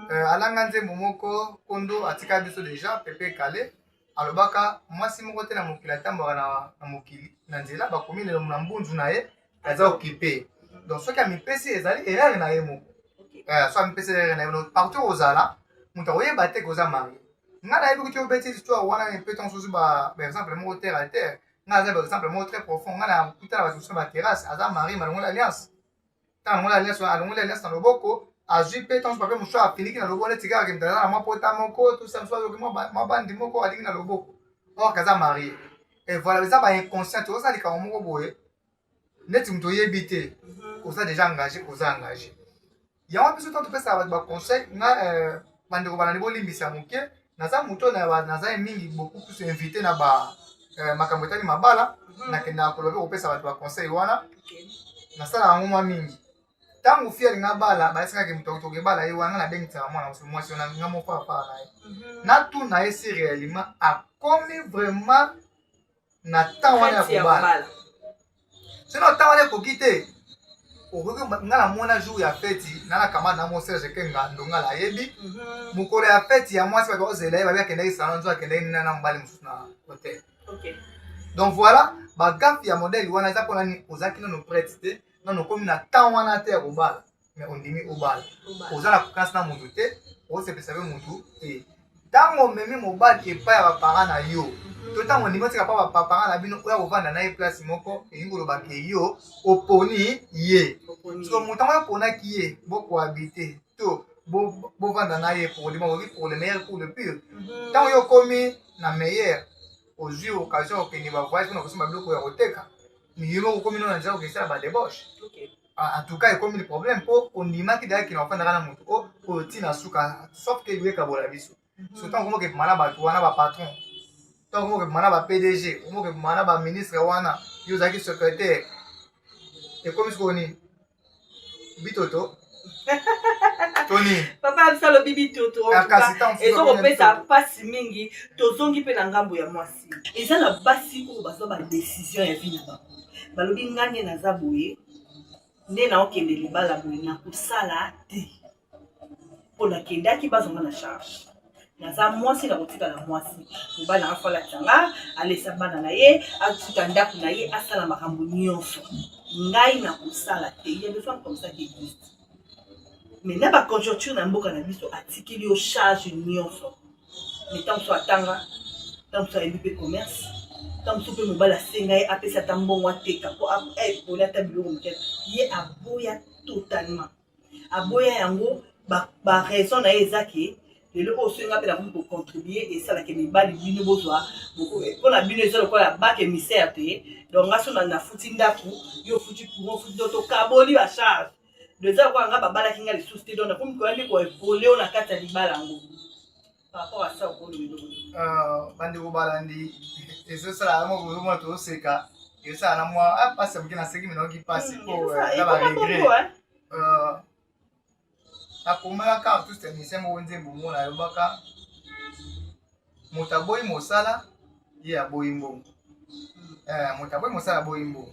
Alanga nzembo moko kondo atika biso déjà, Pepe Kale, alobaka mwasi moko te na mokili atambwaka na mokili na nzela bakomi lelo na mbunzu na ye aza occupé. Donc soki amipesi, ezali erreur na ye moko. So amipesi, erreur na ye. Donc partout ozala, moto akoyeba te koza marié. Nga nayebi kuti obeti histoire wana mpe ntango mosusu baexemple moko terre à terre. Nga aza baexemple moko très profond. Nga na kutala bato mosusu na baterrasse, aza marié, malongoli alliance. Ntango alongoli alliance, alongoli alliance na loboko, azwi mpe ntango mosusu papier mosusu afiniki na loboko neti kaka moto aza na mwa pota moko tosa mosusu, azoki mwa bandi moko alingi na loboko, or aza marié. Et voilà, eza bainconscient. Oza likambo moko boye neti moto oyebi te, oza déjà engagé, oza engagé. Yango biso ntango topesaka bato baconseil, nga bandeko balandi, bolimbisa moke, naza moto oyo naza mingi beaucoup plus invité na ba makambo etali mabala. Nakendaka koloba mpe kopesa bato baconseil wana, nasalaka yango mwa mingi. Ntango fille alinga bala, bayesikaki moto tokebala ye wana, nga nabengisaka mwana mwasi wana, nga moko afara na ye, natuna ye si réellement akomi vraiment na temps wana ya kobala. Soki na temps wana ekoki te, okoki. Nga namona jour ya feti na camarade na mo Serge Kenga Ndongala, ayebi. Mokolo ya feti ya mwasi, bato ozela ye, babi akendaki salon, nzo akendaki nina na mobali mosusu na hotel. Donc voilà, bagaffes ya modèle wana eza mpona nini? Ozalaki nano prête te, nano okomi na temps wana te ya kobala, mais ondimi obala. Oza na confiance na motu te, osepesa mpe motu te. Ntango omemi mobali epai ya baparent na yo, to ntango ondimi otika mpa baparent na bino, oya kovanda na ye place moko, elingi koloba ke yo oponi ye. Siko moto yango oponaki ye, bokohabite to bovanda na ye pour okoki pour le meilleur, pour le pire. Ntango yo okomi na meilleur, ozwi occasion okende bavoyage mpona kosomba biloko ya koteka, yo moko okomi no na nzela kokesala badébauche. En tout cas ekomi le problème, mpo ondimaki dayaki na ofandaka na motu oyo ntina suka, sauf ke ekabola biso. So ntango okomoke bima na bato wana, bapatron, ntango okomoke bima na baPDG, okomoke bima na baministre wana, yo ozalaki secrétaire, ekomi sikoyo nini? Bitoto to nini? Papa biso alobi bitoto. Ezokopesa mpasi mingi. Tozongi mpe na ngambo ya mwasi. Eza na basi oyo bazwa badécision ya vie na bango, balobi nga nde naza boye, nde naokende libala boye, nakosala te mpo nakendaki bazwanga na charge, naza mwasi, na kotikala mwasi. Mobali nanga fo nga alesa bana na ye, afuta ndako na ye, asala makambo nyonso, ngai nakosala te. Il y a des femmes comme ça qui existent, mais na baconjoncture na mboka na biso, atikeli yo charge nyonso. Mais ntango mosusu atanga, ntango mosusu ayebi mpe commerce, ntango mosusu mpe mobali asenga ye apesa ata mbongo ateka mpo epole ata biloko moke, ye aboya totalement, aboya yango. Baraison na ye eza ke lelo oyo soki nga mpe nakomi kocontribue, esalaka mibali bino bozwa mpona bino eza lokola bac émissaire te. Donc nga so nafuti ndako, yo ofuti courant, ofuti, donc tokaboli bacharge. Donc eza lokola nga babalaki nga lisusu te. Donc nakomi koya nde koepole oyo na kati ya libala yango. Par rapport à ça, okoloba eloko? Bandeko balandi, ezosala yango kozomona, tozoseka, ezosala na mwa mpasi ya moke. Naseki, me nayoki mpasi mpo na baregret. Nakomelaka artiste musicien moko nzembo moko, nayobaka moto aboyi mosala, ye aboyi mbongo. Moto aboyi mosala, aboyi mbongo.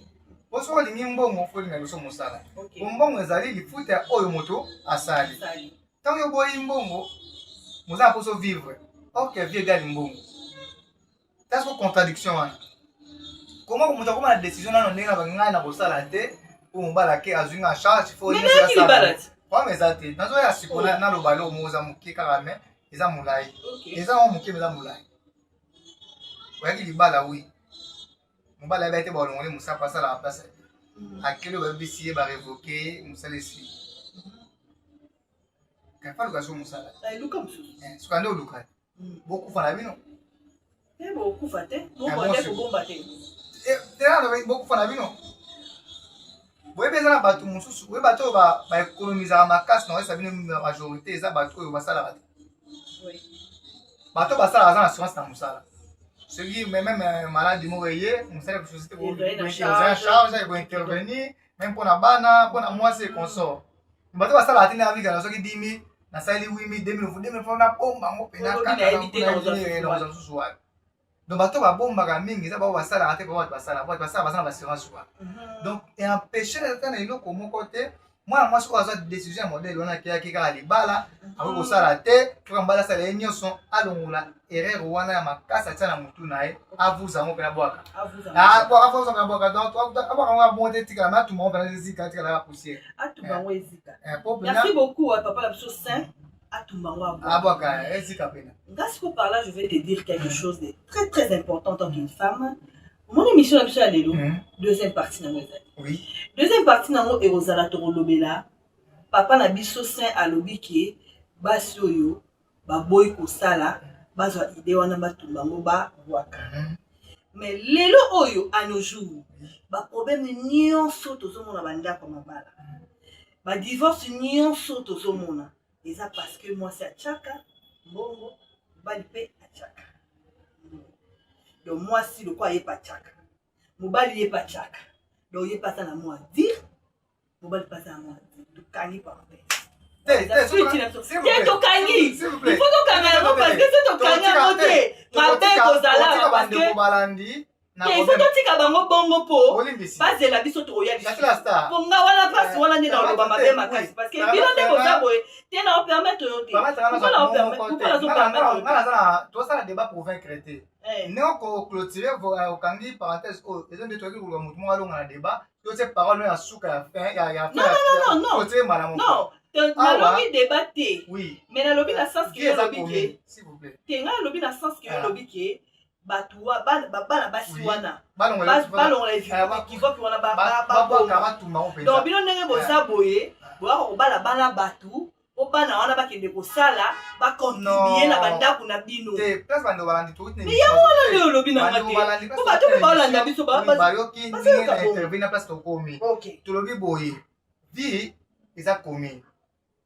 Po soki olingi mbongo, faut olinga liboso mosala. Po mbongo ezali lifuta ya oyo moto asali. Ntango yo oboyi mbongo, moza na mposo vivre. Or que vie égale mbongo. Ta so contradiction wana. Comment moto akoma na décision nano ndenge na ngai na kosala te po mobali ake azwi nga charge faut problème eza te. Nazoya sikoyo naloba eloko moko eza moke kaka mais eza molai. Eza yango moke mais eza molai. Oyaki libala oui. Mobali ayebaki te balongoli mosala po asalaka place te. Akeli bayebisi ye ba révoquer ye mosala esili. Kapaluka so mosala. Luka mosusu. Suka nde oluka. Bokufa na bino. Te bokufa te. Bobonde kobomba te. Bokufa na bino. Boyebi eza na bato mosusu, boyebi bato oyo baekonomisaka makasi na oyesa bino majorité eza bato oyo basalaka te. Bato oyo basalaka baza na assurance na mosala. Soki même maladi moko eye, mosala ya société ozali na charge ekointervenir même mpona bana, mpona mwasi et consort. Bato basalaka te nde abika na soki 10 000 nasali 8 000 2 000 2 000 nabomba yango mpena kaka mosusu wapi. Donc bato babombaka mingi eza bao basalaka te, bato basalaka bato basalaka baza na baassurance wana. Donc empêche ata na eloko moko te mwana mwasi oyo azwa décision ya modèle wana akeyaki kaka libala akoki kosala te kaka mobali asala ye nyonso, alongola erreur wana ya makasi atia na motu na ye, avuza yango mpena bwaka, avuza mpena bwaka. Donc abwaka yango abongo te, etikala me atuma yango mpena ezika, etikala kaka poussière. Atumba yango ezika. Merci beaucoup papa na biso saint, atumba yango. Abwaka ezika mpena. Nga siko par là, je vais te dire quelque chose de très très important en tant qu'une femme. Mon émission na biso ya lelo, deuxième partie nango ezali. Deuxième partie nango ekozala tokolobela papa na biso saint alobi ke basi oyo baboyi kosala bazwa idée wana batumba yango babwaka. Mais lelo oyo, à nos jours, baproblème nyonso tozomona, bandako ya mabala, badivorce nyonso tozomona, eza parce que mwasi atiaka mbongo, mobali mpe atiaka. Donc mwasi lokola ye mpe atiaka, mobali ye mpe atiaka, donc ye mpe aza na mot à dire, mobali mpe aza na mot à dire. Tokangi parenthèse te, tokangi, il faut tokanga yango parce que so tokangi yango te, mabe kozala, parce que balandi il faut totika bango bongo mpo bazela biso tokoya lisusu. Po nga wana place wana nde naloba mabe makasi, parce que bino nde boza boye te, na opermettre yo te. Pourquoi nazopermettre? Tosala débat pour vaincre te. Ndenge koclôturer, okangi parenthèse oyo eza nde toyaki koluka motu moko alonga na débat, totie parole ya suka ya fin ya fin malamu. Non, nalobi débat te, mais nalobi na sens ke olobi ke te, ngai nalobi na sens ke olobi ke bato bana basi wana balongola équivoque wana, baboma. Donc bino ndenge boza boye, boyaka kobala bana bato po bana wana bakende kosala, bacontribuer na bandako na bino. Mais yango wana nde olobi nanga te, po bato mpe baolanda biso. Bayoki ndenge na place tokomi. Tolobi boye, vie eza commune,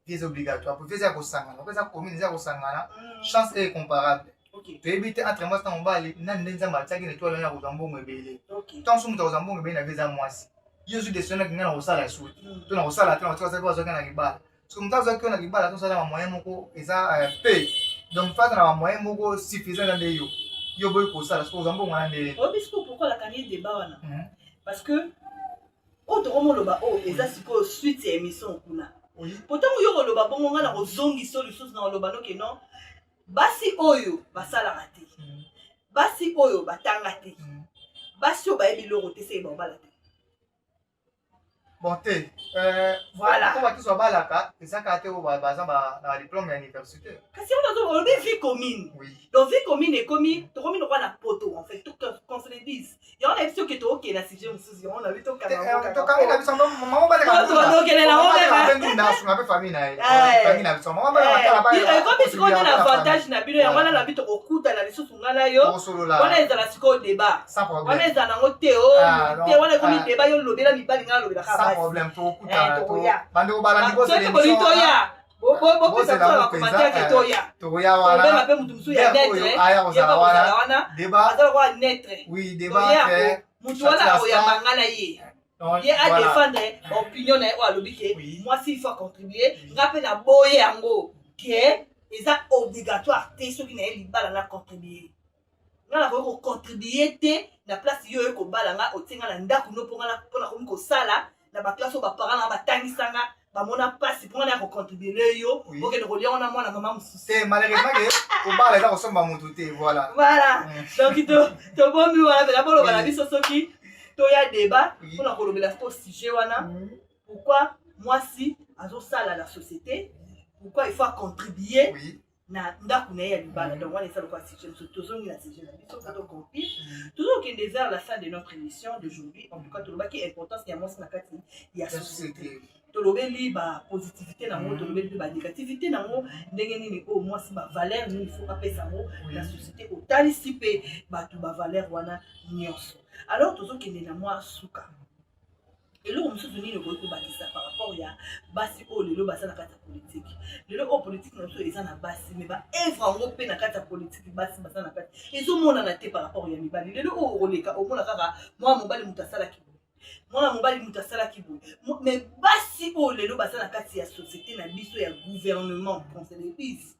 vie eza obligatoire, po vie eza ya kosangana, po eza commune, eza ya kosangana. Chance est comparable. Toyebi te entre mwasi na mobali nani nde Nzambe atiaki na étoile wana ya kozwa mbongo ebele. Ntango so moto akozwa mbongo ebele na vie eza mwasi. Ye ozwi décision naki ngai na kosala esu te, to na kosala te, na kotika po azwaki na libala. Soki moto azwaki yo na libala, tosala bamoyen moko eza pe, donc fata na bamoyen moko suffisant eza nde yo yo boyi kosala, soki ozwa mbongo wana nde. Oyebi sikoyo pourquoi nakangi débat wana? Parce que oyo tokomoloba oyo eza sikoyo suite ya émission kuna. Po ntango yo koloba bongo, ngai na kozongisa lisusu na koloba noke non, basi oyo basalaka te, basi oyo batanga te, basi oyo bayebi eloko te, seke babala te. Bon te. Voilà. Po bato babalaka eza kaka te oyo baza na diplôme ya université. Kasi yango nazo olobi vie commune. Donc vie commune ekomi, tokomi lokwa na poto. En fait, qu'on se le dise, yango na yebi soki tookende na sujet mosusu, yango na bi tokangi na biso mama. Tokende nango. Balekasunga mpe famille na ye, famille na biso mama. Ekomi sikoyo nde na avantage na bino. Yango wana na bi tokokutana lisusu nga na yo. Wana ezala sikoyo débat, wana ezala nango te o te, wana ekomi débat, yo lobela mibali, nga nalobelaka. Sans problème, tokokutana. Bandeko balandi, bolingi toya, bopesa biso bacommentaire ke toya. Tokoya wana. Tobenga mpe motu mosusu ya neutre. Aya kozala wana. Débat. Aza lokola neutre. Oui, débat. Motu wana akoyamba nga na ye, ye adéfendre opinion na ye oyo alobi ke mwasi il faut contribuer. Nga mpe naboye yango ke eza obligatoire te. Soki na ye libala na contribuer, nga nakoki kocontribuer te na place yo oye kobala nga, otie nga na ndako no mpo nga mpo nakomi kosala na baklasse oyo baparent nanga batangisanga. Bamona mpasi mpo wana ya kocontribuer yo okende kolia wana mwana mama mosusu. Te, malheureusement ke kobala eza kosomba motu te, voilà. Voilà, donc tobombi wana mpena boloba na biso soki toya débat mpona kolobela siko sujet wana: pourquoi mwasi azosala na société, pourquoi il faut contribuer na ndako na ye ya libala. Donc wana eza lokola sujet mosusu. Tozongi na sujet na biso mpo tocompire. Tozokende vers la fin de notre émission d'aujourd'hui. En tout cas, tolobaki importance ya mwasi na kati ya société, tolobeli bapositivité nango, tolobeli mpe banégativité nango, ndenge nini oyo mwasi, bavaleur nini faut apesa yango na société. Otalisi mpe bato bavaleur wana nyonso. Alors tozokende na mwa suka. Eloko mosusu nini okoki kobakisa par rapport ya basi oyo lelo baza na kati ya politike? Lelo oyo politike na biso eza na basi, mais baœuvre yango mpe na kati ya politike basi baza na kati ezomonana te par rapport ya mibali. Lelo oyo okoleka, omona kaka mwana mobali moto asalaki boye, mwana mobali moto asalaki boye, mais basi oyo lelo baza na kati ya société na biso ya gouvernement, conseil d'église,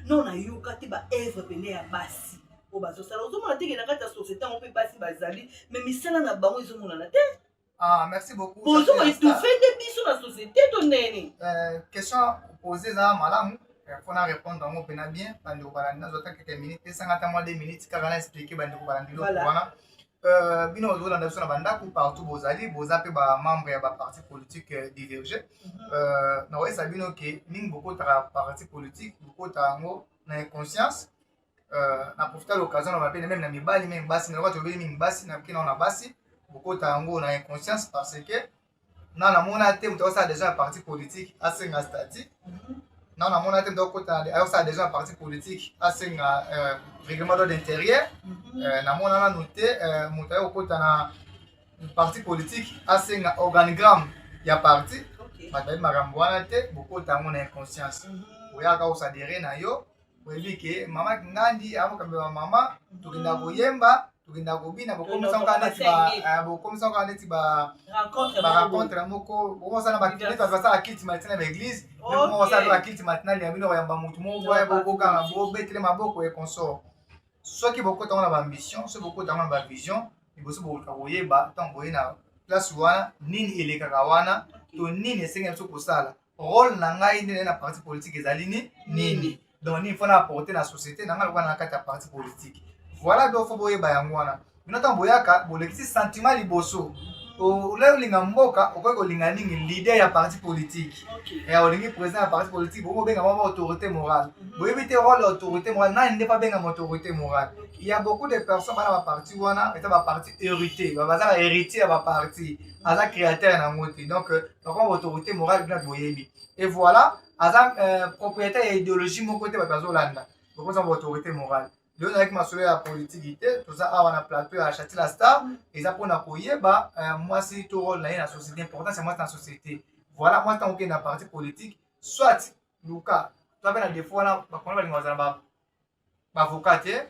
non, nayoka te baœuvre pene ya basi oyo bazosala. Ozomona teke na kati ya société yango mpe basi bazali, mais misala na bango ezomonana te. Ah, merci beaucoup. Bozo étouffe nde biso na société to ndeni? Question posée eza malamu mpona répondre yango mpena bien. Bandeko balandi, nazwa ata quelques minutes, pesanga ata mwa 2 minutes kaka na expliquer bandeko balandi loko wana. Bino bozolanda biso na bandako partout bozali, boza mpe bamembre ya baparti politique diverge. Nakoyesa bino ke mingi bokotaka parti politique, bokotaka yango na inconscience. Na profite l'occasion na bapene même na mibali, même basi, na loka tolobeli mingi basi, na kina na basi, bokota yango na inconscience parce que na namona te moto akosala déjà na parti politique asenga statut, na namona te moto akota akosala déjà na parti politique asenga règlement d'ordre intérieur, namona nanu te moto aye kokota na parti politique asenga organigramme ya parti. Bato bayebi makambo wana te. Bokota yango na inconscience. Oyaka osadere na yo, oyebi ke mama Ngandi amokambi bamama, tokendaka koyemba, tokendaka kobina, bokomisa kaka neti barencontre moko bokomosala neti bato basala culte matinal na baéglise, basala baculte matinal ya bino, koyamba motu moko boya, bokokanga, bobetele maboko et consort. Soki bokota yango na baambition, soki bokota yango na bavision, liboso bokoluka koyeba ntango boye na place wana nini elekaka wana to nini esengeli biso kosala, rôle na ngai nde na parti politique ezali ni nini, donc nini faut na apporter na société na ngai lokola na kati ya parti politique. Voilà, donc faut boyeba yango wana. Bino ntango boyaka, bolekisi sentiment liboso. Ole olinga mboka, okoki kolinga nini? Leader ya parti politique, olingi président ya parti politique, bokobenga bango autorité morale. Boyebi te rôle ya autorité morale nani nde babengama autorité morale. Il y a beaucoup de personnes bana baparti wana, eza baparti hérité, baza bahéritier ya baparti, aza créateur nango te. Donc bakoma autorité morale bina boyebi et voilà, aza propriétaire ya idéologie moko te. Bato bazolanda, bokozwa baautorité morale. Lelo nazalaki masolo ya politiki te. Toza awa na plateau ya Chatila Star, eza mpona koyeba mwasi to rôle na ye na société, importance ya mwasi na société. Voilà, mwasi ntango okende na parti politique, soit luka to ape na défaut wana, bakona balinga bazala baavocat te.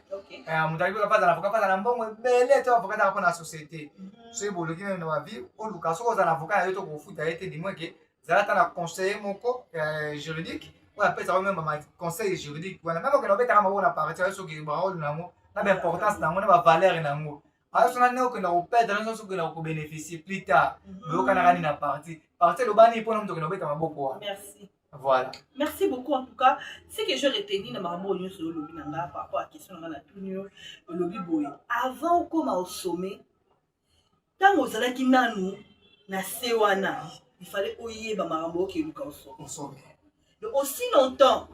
Moto alingi azala avocat, azala na mbongo ebele to avocat aka mpona société. Soki boluki même na bavie, oluka soki ozala na avocat na yo to kofuta ye te, du moins ke zala ata na conseiller moko juridique oyo apesaka même conseil juridique wana. Même okende obetaka maboko na parti ayo, soki barôle nango na baimportance nango na bavaleur nango, ayo sona nde okenda koperdre nyonso, okenda kobénéficier plus tard. Boyokanaka nini na parti? Parti eloba nini mpona moto okenda obeta maboko wana? Merci. Voilà. Merci beaucoup. En tout cas, ce que je retenu na makambo oyo nyonso olobi na nga par rapport à question na nga na tuni yo, olobi boye: avant okóma au sommet, ntango ozalaki nanu na se wana, il fallait oyeba makambo okeluka au sommet. Donc aussi longtemps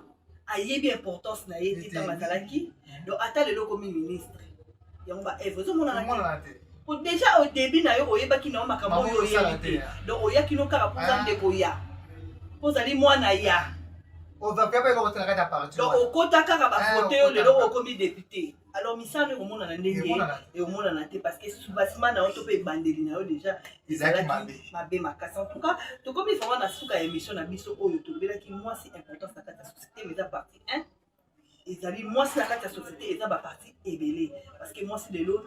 ayebi importance na ye te ntango azalaki, donc ata lelo okomi ministre, yango baœuvre ezomonana te. Po déjà au début na yo oyebaki na yo makambo oyo oyebi te. Donc oyaki no kaka mpoza ndeko ya, mpo ozali mwana ya. Donc okota kaka, bafote yo, lelo okomi député. Alors misala ekomonana ndenge ekomonana te, parce que soubassement na yo to mpe ebandeli na yo déjà ezalaki mabe makasi. En tout cas, tokomi vraiment na suka ya émission na biso oyo tolobelaki mwasi, importance na kati ya société. Mais eza partie 1. Ezali mwasi na kati ya société, eza baparti ebele, parce que mwasi lelo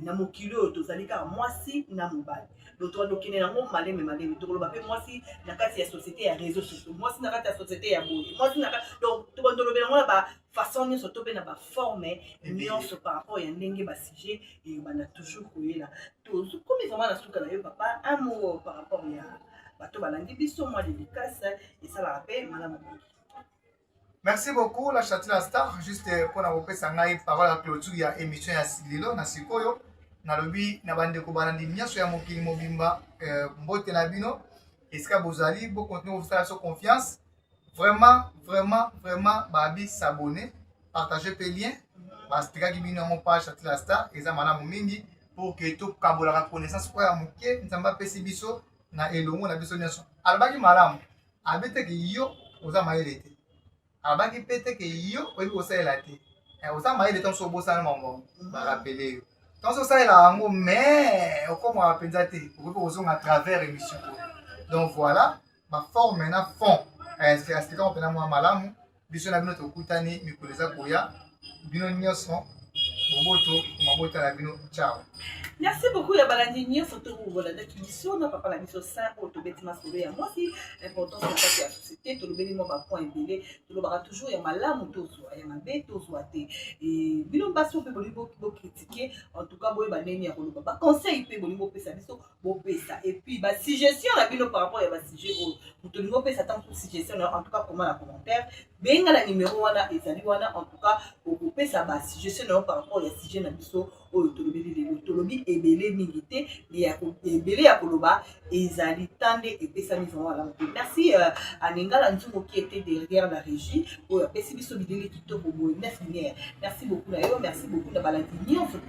na mokili oyo tozali kaka mwasi na mobali. Donc tokende yango maleme maleme. Tokoloba mpe mwasi na kati ya société ya réseau sociaux, mwasi na kati ya société ya boye, mwasi na kati. Donc tolobela yango na bafaçon nyonso to mpe na baforme nyonso par rapport ya ndenge basujet ebanda toujours koyela. Tokomi vraiment na suka na yo, papa. Un mot par rapport ya Bato balandi biso, mwa dédicace esalaka mpe malamu mingi. Merci beaucoup la Chatila Star, juste mpona kopesa ngai parole ya clôture ya émission ya lelo. Na sikoyo nalobi na bandeko balandi nyonso ya mokili mobimba, mbote na bino esika bozali, bocontinue kosala biso confiance. Vraiment, vraiment, vraiment, babi s'abonner, partager mpe lien baexpliquaki bino yango page Chatila Star eza malamu mingi pour que tokabolaka connaissance oyo ya moke Nzambe apesi biso na elongo na biso nyonso. Alobaki malamu, abi te ke yo oza mayele te, alobaki mpe te ke yo oyebi kosalela te. Oza mayele ntango so obosana mambo, barappeler yo ntango so osalela yango, mais okomaka mpenza te, okoki kozonga à travers émission oyo. Donc voilà, baforme na fond expliquant mpena mwa malamu. Biso na bino tokutani mikolo eza koya. Bino nyonso boboto, mabota na bino. Ciao. Merci beaucoup ya balandi nyonso to bolandaki biso na papa na biso Saint oyo tobeti masolo ya mwasi, importance na kati ya société. Tolobeli mwa bapoint ebele. Tolobaka toujours ya malamu tozwa, ya mabe tozwa te. Bino basi mpe bolingi bocritiquer, en tout cas boyeba ndenge ya koloba. Baconseil mpe bolingi bopesa biso, bopesa. Et puis basuggestion na bino par rapport ya basujet oyo moto olingi opesa, ntango suggestion na yo, en tout cas koma na commentaire, benga na numéro wana ezali wana. En tout cas okopesa basuggestion na yo par rapport ya sujet na biso oyo tolobeli lelo. Tolobi ebele mingi te, mais ebele ya koloba ezali ta nde epesami vraiment malamu te. Merci Anengala Nzungu qui était derrière la régie, oyo apesi biso bilili kitoko boye, neuf lumière. Merci beaucoup na yo, merci beaucoup na balandi nyonso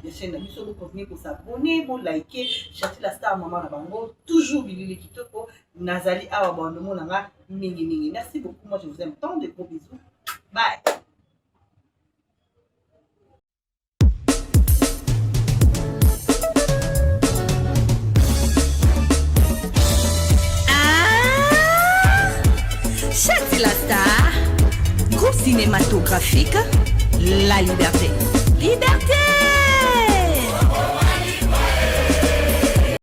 ya chaîne na biso. Bocontinue kos'abonner, bolike Chatila Star, mama na bango, toujours bilili kitoko. Nazali awa, bandomo na nga mingimingi. Merci beaucoup, moi je vous aime tant, de gros bisous, bye. Chatila Star, groupe cinématographique La Liberté.